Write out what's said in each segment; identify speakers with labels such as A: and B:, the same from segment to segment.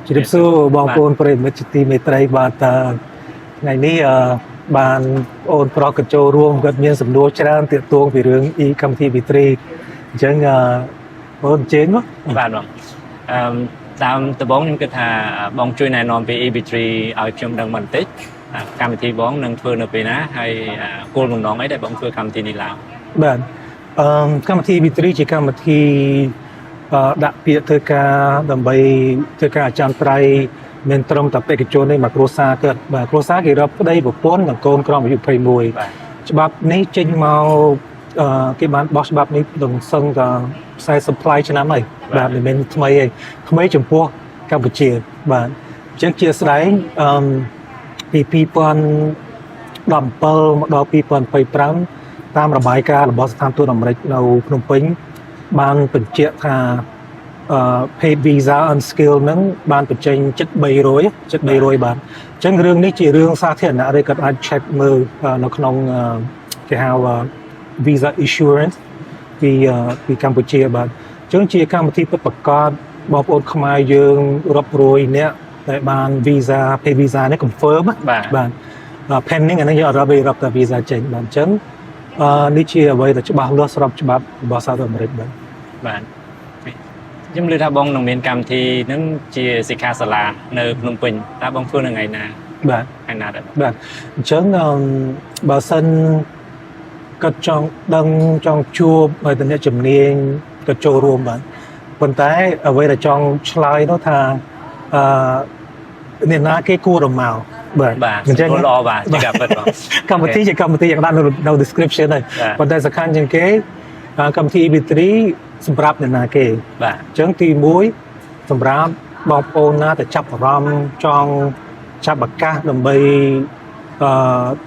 A: ជម្រាបសួរបងប្អូនប្រិយមិត្តជាទីមេត្រីបាទថ្ងៃនេះបានបងប្រុសក៏ចូលរួមគាត់មានសំណួរច្រើនទាក់ទងពីរឿង e កម្មវិធី EB3 អញ្ចឹងបងអញ្ជើញមក
B: បាទបងអឺតាមដំបូងខ្ញុំគិតថាបងជួយណែនាំពី EB3 ឲ្យខ្ញុំដឹងបន្តិចអាកម្មវិធីបងនឹងធ្វើនៅពេលណាហើយអាគោលបំណងអីដែលបងធ្វើកម្មវិធីនេះឡើង
A: បាទអឺកម្មវិធី EB3 ជាកម្មវិធីដាក់ពាក្យធ្វើការដើម្បីធ្វើការអចិន្ត្រៃយ៍មិនត្រឹមតែបេក្ខជនទេមកគ្រួសារគាត់បាទគ្រួសារគេរាប់ប្តីប្រពន្ធនិងកូនក្រោមអាយុ21
B: បាទ
A: ច្បាប់នេះចេញមកគេបានបោះច្បាប់នេះដល់សឹងតែ40ប្លាយឆ្នាំហើយបាទមិនមែនថ្មីទេថ្មីចំពោះកម្ពុជាបាទអញ្ចឹងជាស្ដែងអឺពី2017មកដល់2025តាមរបាយការណ៍របស់ស្ថានទូតអាមេរិកនៅភ្នំពេញបានបញ្ជាក់ថាpaid visa unskilled ហ្នឹងបានបញ្ចេញជិត300ជិត300បាទអញ្ចឹងរឿងនេះជារឿងសាធារណៈឬគាត់អាច check មើលនៅក្នុងគេហៅ visa issuance ពីកម្ពុជាបាទអញ្ចឹងជាកម្មវិធីពិតប្រាកដបងប្អូនខ្មែរយើងរាប់រយអ្នកដែលបាន visa paid visa នេះ confirm
B: បាទ
A: បាទ pending អានេះយើងអត់រាប់ទេរាប់តែ visa ចេញបាទអញ្ចឹងនេះជាអ្វីដែលច្បាស់លាស់ស្របច្បាប់របស់សហរដ្ឋអាមេរិកបាទ
B: បាទខ្ញុំឮថាបងនឹងមានកម្មវិធីនឹងជាសិក្ខាសាលានៅភ្នំពេញតើបងធ្វើនៅថ្ងៃណា
A: បាទ
B: ថ្ងៃណាដែរបង
A: បាទអញ្ចឹងបើសិនគាត់ចង់ដឹងចង់ជួបហើយតំណែងជំនាញគាត់ចូលរួមបាទប៉ុន្តែអ្វីដែលចង់ឆ្លើយនោះថាអឺអ្នកណាគេគួររមកបាទ
B: បាទ
A: អញ្ចឹង
B: ល្អបាទជាការពិតបង
A: កម្មវិធីជាកម្មវិធីយ៉ាងដាក់នៅ description ហើយ
B: បាទ
A: ប៉ុន្តែសំខាន់ជាងគេកម្មវិធី EB3 សម្រាប់អ្នកណាគេ
B: បាទ
A: អញ្ចឹងទី1សម្រាប់បងប្អូនណាដែលចាប់អារម្មណ៍ចង់ចាប់ឱកាសដើម្បី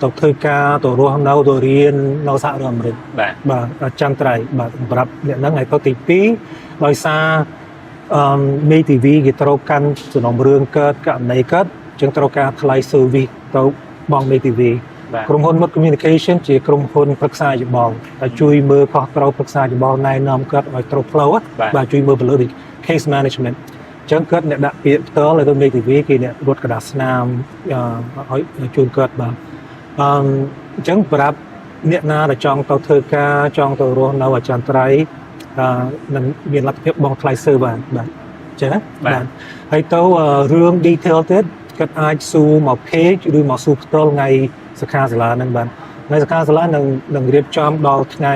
A: ទៅធ្វើការទៅរស់នៅទៅរៀននៅសហរដ្ឋអាមេរិក
B: បាទ
A: បាទអចិន្ត្រៃយ៍បាទសម្រាប់អ្នកហ្នឹងហើយទៅទី2ដោយសារមេធាវីគេត្រូវកាន់សំណុំរឿងកើតករណីកើតអញ្ចឹងត្រូវការថ្លៃ service ទៅបងមេធាវី
B: បាទ
A: ក្រុមហ៊ុន Mut Communication ជាក្រុមហ៊ុនប្រឹក្សាយោបល់ដែលជួយមើលខុសត្រូវប្រឹក្សាយោបល់ណែនាំគាត់ឲ្យត្រូវផ្លូវណា
B: បាទ
A: បាទជួយមើលទៅលើ case management អញ្ចឹងគាត់អ្នកដាក់ពាក្យផ្ទាល់ឲ្យទៅមេធាវីគេអ្នករត់ក្រដាសស្នាមឲ្យជូនគាត់បាទអញ្ចឹងប្រាប់អ្នកណាដែលចង់ទៅធ្វើការចង់ទៅរស់នៅអចិន្ត្រៃយ៍នឹងមានលទ្ធភាពបង់ថ្លៃសើបានបាទអញ្ចឹងណា
B: បាទ
A: ហើយទៅរឿង detail ទៀតគាត់អាចសួរមក page ឬមកសួរផ្ទាល់ថ្ងៃសិក្ខាសាលាហ្នឹងបាទថ្ងៃសិក្ខាសាលានឹងរៀបចំដល់ថ្ងៃ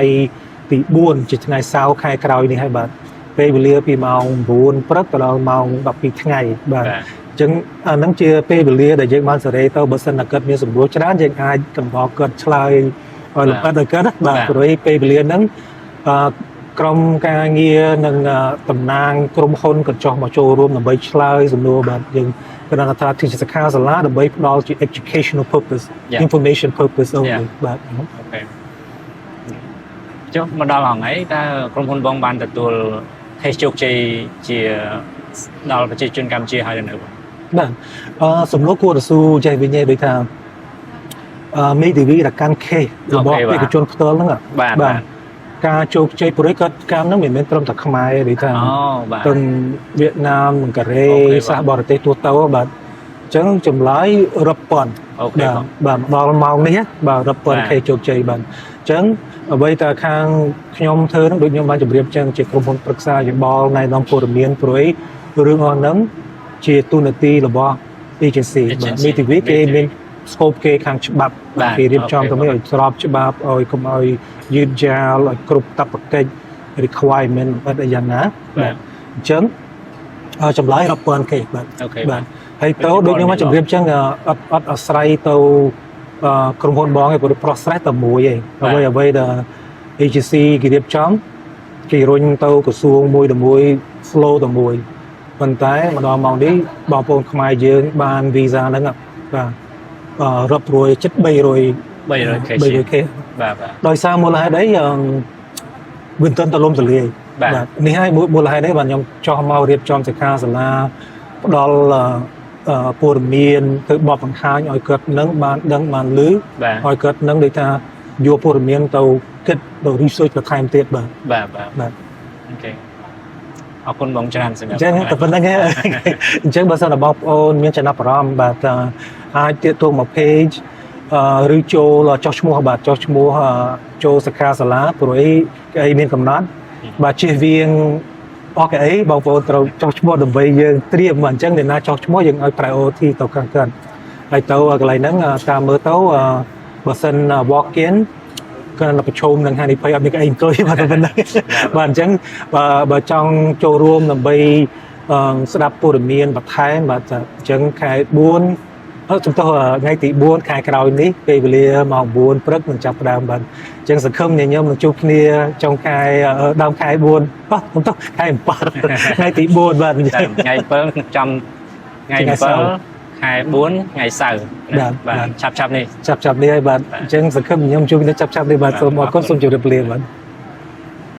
A: ទី4ជាថ្ងៃសៅរ៍ខែក្រោយនេះហើយបាទពេលវេលាពីម៉ោង9ព្រឹកទៅដល់ម៉ោង12ថ្ងៃបាទ
B: បាទ
A: អញ្ចឹងអាហ្នឹងជាពេលវេលាដែលយើងបានសេរីទៅបើសិនតែគាត់មានសំណួរច្រើនយើងអាចកំបគាត់ឆ្លើយឲ្យលម្អិតឲ្យគាត់ណាបាទព្រោះពេលវេលាហ្នឹងក្រុមការងារនិងតំណាងក្រុមហ៊ុនក៏ចុះមកចូលរួមដើម្បីឆ្លើយសំណួរបាទយើងគណៈថាជាសិក្ខាសាលាដើម្បីផ្ដល់ជា educational purpose information purpose only បាទ
B: Okay ចុះមកដល់ថ្ងៃតើក្រុមហ៊ុនបងបានទទួល case ជោគជ័យជាដល់ប្រជាជនកម្ពុជាហើយឬនៅបង
A: បាទសំណួរគួរទៅសួរចេះវិញឯងដូចថាមេធាវីដែលកាន់ case របស់បេក្ខជនផ្ទាល់ហ្នឹង
B: បាទបាទ
A: ការជោគជ័យព្រោះគាត់កម្មហ្នឹងមិនមែនត្រឹមតែខ្មែរទេដូចថា
B: អូបាទ
A: ទាំងវៀតណាមនិងកូរ៉េ
B: Okay បាទ
A: សាសបរទេសទូទៅបាទអញ្ចឹងចម្លើយរាប់ពាន់
B: Okay
A: បាទ
B: បង
A: បាទមកដល់ម៉ោងនេះបាទរាប់ពាន់
B: បាទ
A: case ជោគជ័យបាទអញ្ចឹងអ្វីតែខាងខ្ញុំធ្វើហ្នឹងដូចខ្ញុំបានជម្រាបអញ្ចឹងជាក្រុមហ៊ុនប្រឹក្សាយោបល់ណែនាំព័ត៌មានព្រោះរឿងអស់ហ្នឹងជាទូនាទីរបស់ agency បាទ
B: Agency
A: មេធាវីគេមាន scope គេខាងច្បាប់
B: បាទ
A: គេរៀបចំ
B: Okay
A: ទៅឲ្យស្របច្បាប់ឲ្យកុំឲ្យយឺតយ៉ាវឲ្យគ្រប់តបកិច្ច requirement អត់អីយ៉ាងណា
B: បាទ
A: អញ្ចឹងចម្លើយរាប់ពាន់គេបាទ
B: Okay
A: បាទហើយទៅដូចខ្ញុំមកជម្រាបអញ្ចឹងអត់អាស្រ័យទៅក្រុមហ៊ុនបងឯងព្រោះ process តែមួយឯងអ្វីអ្វីដែល agency គេរៀបចំគេរុញទៅក្រសួងមួយទៅមួយ flow ទៅមួយប៉ុន្តែមកដល់ម៉ោងនេះបងប្អូនខ្មែរយើងបាន visa ហ្នឹងបាទរាប់រយជិត300
B: 300 case
A: 300 K
B: បាទបាទ
A: ដោយសារមូលហេតុអីវាមិនទាន់ទូលំទូលាយ
B: បាទ
A: នេះហើយមូលហេតុអីបាទខ្ញុំចោះមករៀបចំសិក្ខាសាលាផ្ដល់ព័ត៌មានធ្វើបទបង្ហាញឲ្យគាត់នឹងបានដឹងបានឮ
B: បាទ
A: ឲ្យគាត់នឹងដូចថាយកព័ត៌មានទៅគិតទៅ research បន្ថែមទៀតបាទ
B: បាទបាទ
A: បាទ
B: Okay អរគុណបងច្រើនសម្រាប់
A: អញ្ចឹងតែប៉ុណ្្នឹងឯងអញ្ចឹងបើសិនជាបងប្អូនមានចំណាប់អារម្មណ៍បាទអាចទាក់ទងមក page ឬចូលចុះឈ្មោះបាទចុះឈ្មោះចូលសិក្ខាសាលាព្រោះអីកៅអីមានកំណត់បាទជៀសវាងអស់កៅអីបងប្អូនត្រូវចុះឈ្មោះដើម្បីយើងត្រៀមបាទអញ្ចឹងអ្នកណាចុះឈ្មោះយើងឲ្យ priority ទៅខាងកើតហើយទៅកន្លែងហ្នឹងតាមមើលទៅបើសិន walk in គាត់នៅប្រឈមនឹងហានិភ័យអត់មានកៅអីអង្គុយបាទតែប៉ុណ្្នឹងបាទអញ្ចឹងបើចង់ចូលរួមដើម្បីស្ដាប់ព័ត៌មានបន្ថែមបាទអញ្ចឹងខែ4អឺជំទោសថ្ងៃទី4ខែក្រោយនេះពេលវេលាម៉ោង9ព្រឹកនឹងចាប់ផ្ដើមបាទអញ្ចឹងសង្ឃឹមញញឹមនឹងជួបគ្នាចុងខែដើមខែ4អោះជំទោសខែ7ថ្ងៃទី4បាទអញ្ចឹង
B: តែថ្ងៃ7ចំថ្ងៃ
A: ថ្ងៃសៅរ៍
B: 7ខែ4ថ្ងៃសៅរ៍ណា
A: បាទ
B: បាទ
A: បាទ
B: ឆាប់ឆាប់នេះ
A: ចាប់ចាប់នេះហើយបាទអញ្ចឹងសង្ឃឹមញញឹមជួបគ្នាចាប់ចាប់នេះបាទសូមអរគុណសូមជម្រាបលាបាទ។